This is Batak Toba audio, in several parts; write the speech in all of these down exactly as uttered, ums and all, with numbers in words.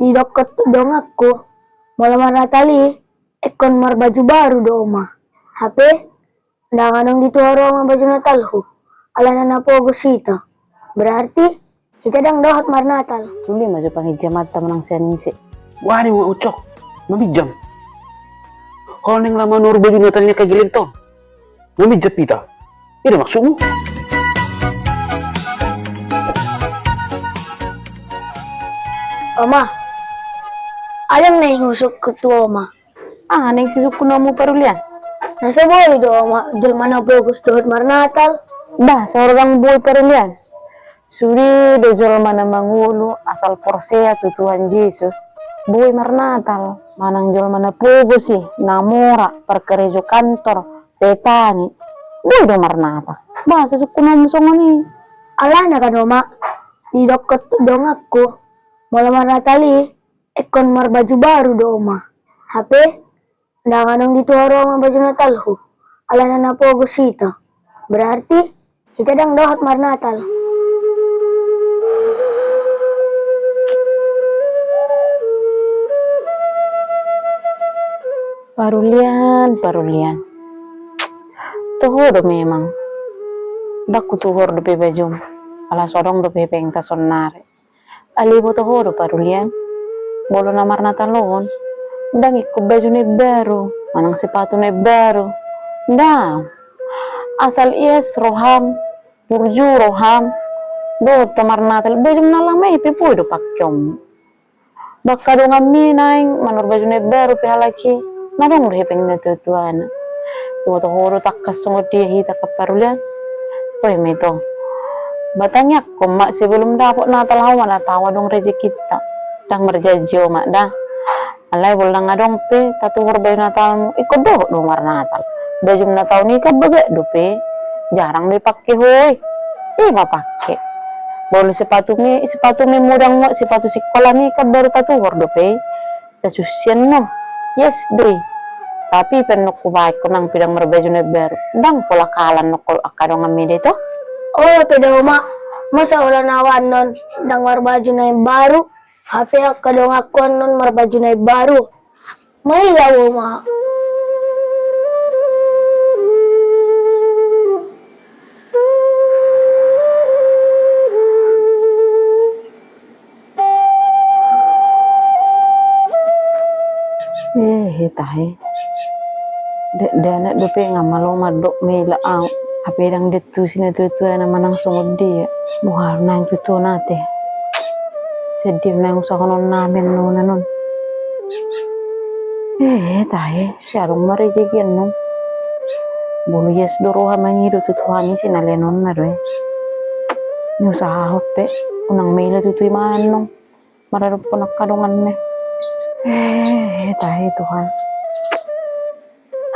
Didok tu donganku, molo marnatal i ingkon marbaju baru do oma. Hape ndang adong dituhor oma baju natalhu, alana na pogos hita. Berarti hita ndang dohot marnatal. Uli ma jo panginjamanta manang sian ise. Wah, ni ma Ucok, maminjam. Kalau naeng lama nuhor baju natal ni angka gellengta on, maminjam hita. I do maksudmu? Oma, adong naeng husungkun tu oma. Aha naeng sisungkunonmu parulian? Na so boi do oma jolma na pogos dohot marnatal. Bah, saur ndang boi parulian. Sude do jolma na mangolu asal porsea tu Tuhan Jesus boi marnatal, manang jolma na pogos i, na mora, parkarejo kantor, petani, boi do marnatal. Bah, sisungkunonmu songon i. Alana kan oma, didok tu donganku, molo marnatal i ingkon marbaju baru do oma. Hape ndang adong dituhor oma baju natalhu, alana na pogos hita. Berarti hita ndang dohot marnatal. Parulian, parulian. Toho do memang. Ndang hutuhor dope bajum, ala so adong dope hepengta saonnari. Alai boto ho do parulian, molo na marnatal on, ndang ingkon baju na imbaru, manang sepatu na imbaru. Ndang. Asal ias roham, burju roham, dohot ho marnatal, bajum na lama i pe boi do pakeonmu. Ba angka donganmi naeng manuhor baju na imbaru pe halak i, na adong do hepeng ni natuatuana. Iboto ho do tangkas songon dia hita angka parulian. Toe ma ito. Ba tangiangkon ma sebelum dapot Natal hamu ma na tau adong rejekinta. Ndang marjanji omak da. Alai molo ndang adong pe tatuhor baju Natalmu, ingkon dohot do marnatal. Bajum na tau ni kan bagak dope. Jarang do ipake ho i. I ma pake. Molo sepatumi, sepatumi modang ma, sepatu sikola ni kan baru tatuhor dope i. Tasusian no. Yes do i. Tapi pe annon hubaen ho nang pe ndang marbaju na imbaru. Ndang pola kalan nangkon angka donganmi da ito. Olo pe da omak. Masa holan au annon ndang marbaju na imbaru, hape angka donganku annon marbaju na imbaru. Maila omak. Hehe, tahe. Dakdanak dope nga malo mandok maila au. Hape ndang diantusi natuatuana manang songon dia. Muhar naeng tutu on ate. Sedih naeng usahonon nami annon. Hehe, tahe. Sai adong ma rejeki annon. Molo ias do roha mangido tu Tuhan i, sai na leanonna do i. Niusahahon pe, unang maila tutu i manang maradophon angka donganna. Eh, tahe Tuhan.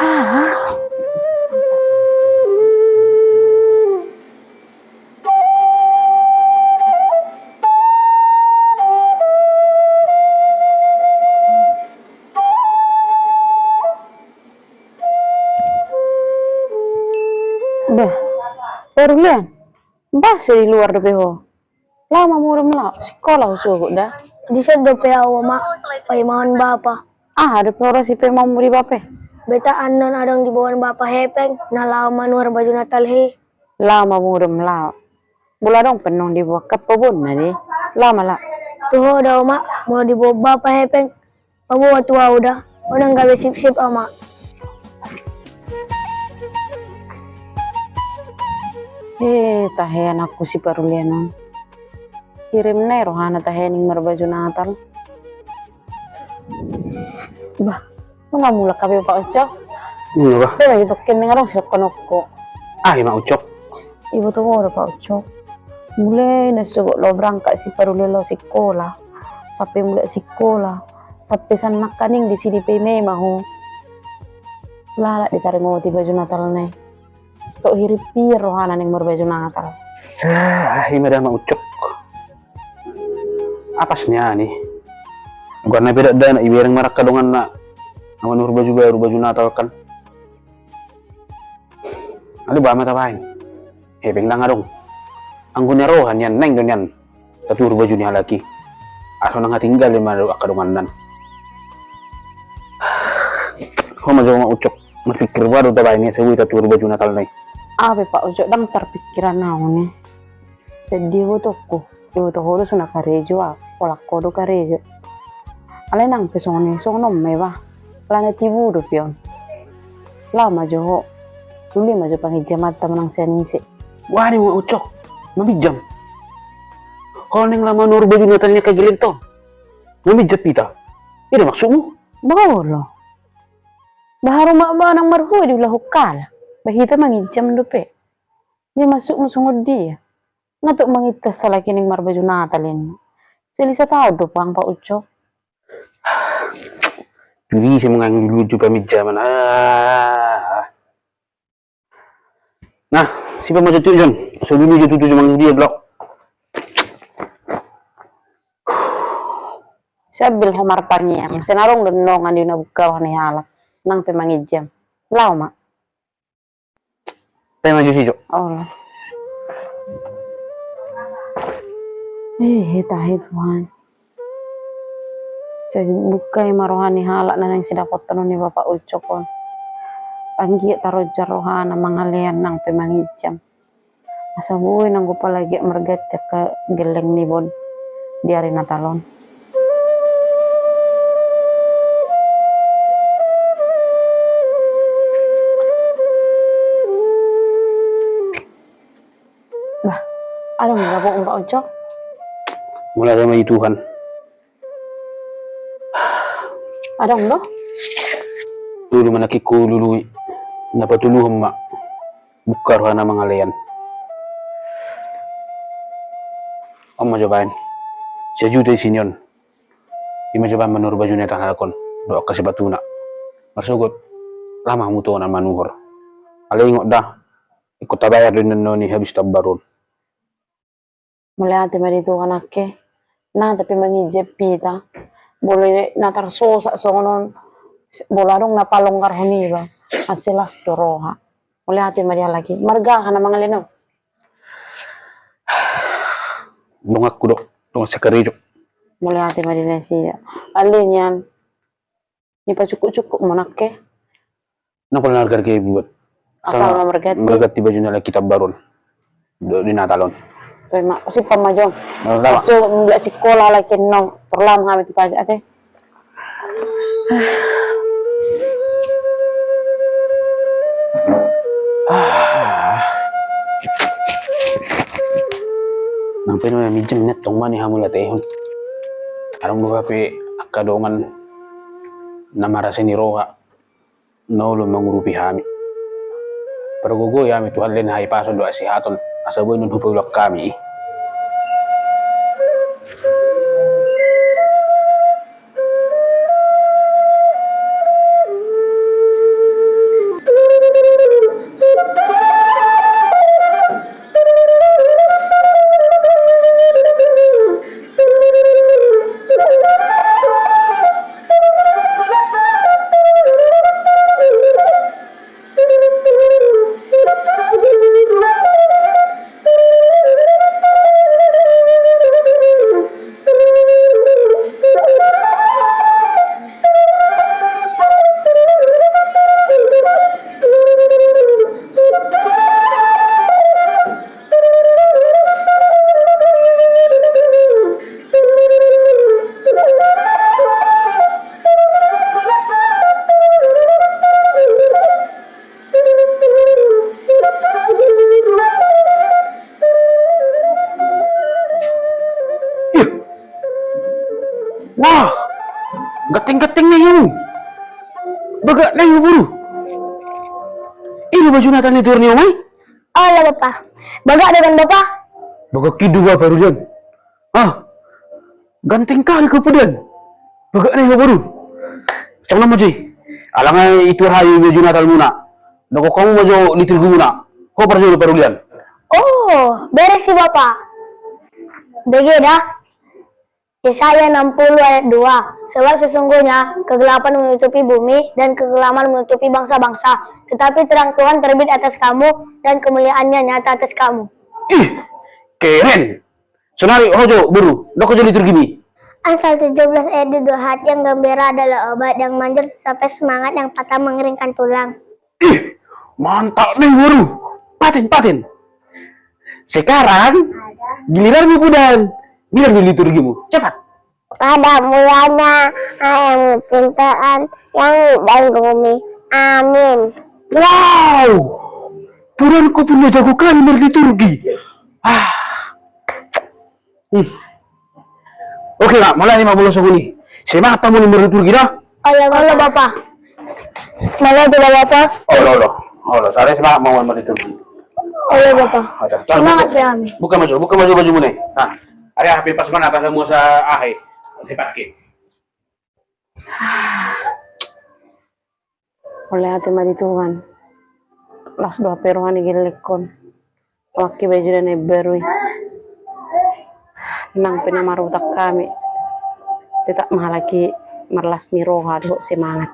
Hah. Bah, parulian, bah, sai di luar dope ho. Lao ma mudam lao, sikola husogot da. Dison dope au omak, paimahon bapa. Aha dope huroha sipaimaonmu di bapa i? Beta annon adong diboan bapa hepeng, na laho manuhor baju Natal i. Lao ma mudam lao. Molo adong pe annon diboan, kan paboaonna do i. Lao ma lao. Tu ho da omak, molo diboan bapa hepeng, paboa tu au da. Unang gabe sipsip omak. Eh, tahe anakku si parulian on. Hirim nai rohana tahe ning marbaju Natal. Bah, nunga mulak hape Pak Ucok? Nunga bah. Bah, bagi tokkin ning adong sidohononku. Ah, ima Ucok. Iboto ho do Pak Ucok. Mulai na sogot laho berangkat si parulian laho sikola. Sampe mulak sikola. Sampe sian nangkaning disi dipaima-ima ho. Lalap ditaringoti baju Natalna i. Tok hirim-hirim rohana ning marbaju Natal. Ah, ima da ma Ucok. Apasna i. Bukan na pe dakdanak ibereng ma angka donganna. Na manuhor baju baru, baju Natal kan. Alai boha ma tabaen. Hepeng ndang adong. Anggo na roha nian, naeng do nian tatuhor baju ni halak i. Asa unang hatinggal i ma angka donganna. Ho ma jo Mak Ucok, marpikir boha do tabaen i asa boi tatuhor baju Natalna i? Aha pe Pak Ucok, ndang tarpikiran ahu on i. Jadi ibotoku, iboto ho do so na karejo ahu, holan ho do karejo. Alai nang pe songon i, songon on ma iba. Alana tibu dope on. Laho ma jo ho. Lului ma jo panginjamanta manang sian ise. Wah, ni Mak Ucok, maminjam? Holan naeng laho manuhor baju Natal ni angka gellengta on? Maminjam hita? I do maksudmu? Bah olo. Bah haru ma ba nang marhue diulahon halak. Bah hita manginjam dope. Dia maksudmu songon dia? Nga tok mangitas halak i naeng marbaju Natal i. Seli sataon do pang Pak Ucok. Jadi ise manganggil lucu paminjaman. Ah. Nah, sipa ma jo tu Jon. So dulu jo tutu jo manggil dia blok. Sambil ho martangiang. Muse na adong do dongan di na buka roha ni halak. Nang pe manginjam. Laho ma. Pe maju si jo. Allah. Eh, hita he Tuhan. Sai buka i ma roha ni halak na naeng sidapotan on ni Bapak Ucok on. Anggiat tarojar rohana mangalean nang pe manginjam. Asa boi nanggo palagiat marganti angka gelleng ni bon di ari Natal on. Bah, adong do dapot Pak Ucok? Mauliate ma di Tuhan. Adong do? Tolu ma nangkin hulului. Na patoluhon ma. Buka rohana mangalean. On ma jo baen. Sajuta isi ni on. I ma jo baen manuhor baju Natal halak on. Dohot angka sepatuna. Marsogot. Laho ma hamu tona manuhor. Alai ingot da. Ingkon tabayar do inna on i habis tabaen on. Mauliate ma di Tuhan angke. Nah, tapi manginjam hita. Molo na tarsosak songon on. Molo adong na palonggarhon iba. Asa las do roha. Mauliate ma di halak i. Marga aha na mangalean on? Donganku do, dongan sakarejo. Mauliate ma di nasida. Alai nian. Ni pacukup-cukup ma on angke. Nang pola na marga i buat. Asal ma marganti. Marganti baju na laho hita baen on. Di Natal on. Toe ma, simpan ma jo. Langsung mulak sikola lagi nong. Perlam hami tu pajak ate. Nang pe na minjam net tong ma ni hamu latehon. Adong do hape angka dongan na marasa ni roha na olo mangurupi hami. Pargogoi hami Tuhan, lehon hahipason dohot hasihaton asa boi nuaeng hupaulak hami. Wah, ganteng-ganteng na i hamu. Bagak na i boru. I do baju Natal ni tuor ni omai. Olo Bapa. Bagak do kan Bapa? Bagak i do Bapa rulian. Ah, ganteng hali kau pudian. Bagak na i ho boru. Songon on ma jo i. Alana i tuor hayu baju Natal muna. Dohot hamu ma jo liturgi muna. Ho parjolo parulian. Oh, beres i Bapa. Bege da. Yesaya enam puluh ayat dua. Sebab sesungguhnya kegelapan menutupi bumi dan kekelaman menutupi bangsa-bangsa. Tetapi terang Tuhan terbit atas kamu dan kemuliaannya nyata atas kamu. Ih, keren. Sonari ho jo boru, dohot jo liturgimi. Amsal tujuh belas ayat dua puluh dua, hati yang gembira adalah obat yang manjur, tetapi semangat yang patah mengeringkan tulang. Ih, mantap nih, guru. Paten, paten. Sekarang giliranmu, Pudan. Bilang dulu liturgimu. Cepat. Pada mulanya ada cintaan yang di bumi. Amin. Wow. Pudan, kau punya jago kali berliturgi. Ah. Hmm. Oke, Mak, mulai ma molo songon i. Semangat hamu berliturgi, dah. Olo, Bapa. Olo, Bapa. Olo, olo. Olo, sare semangat hamu berliturgi. Olo, Bapa. Semangat ya kami. Buka ma jo, buka ma jo bajumu, nih. Nah, ada H P pas mana, pas mau sa ahe. Saya pakai. Mauliate ma di Tuhan. Las do hape roha ni gellengkon. Mangke baju na imbaru i. Nang pe na marhutang hami, tetap ma halak i marlas ni roha dohot semangat.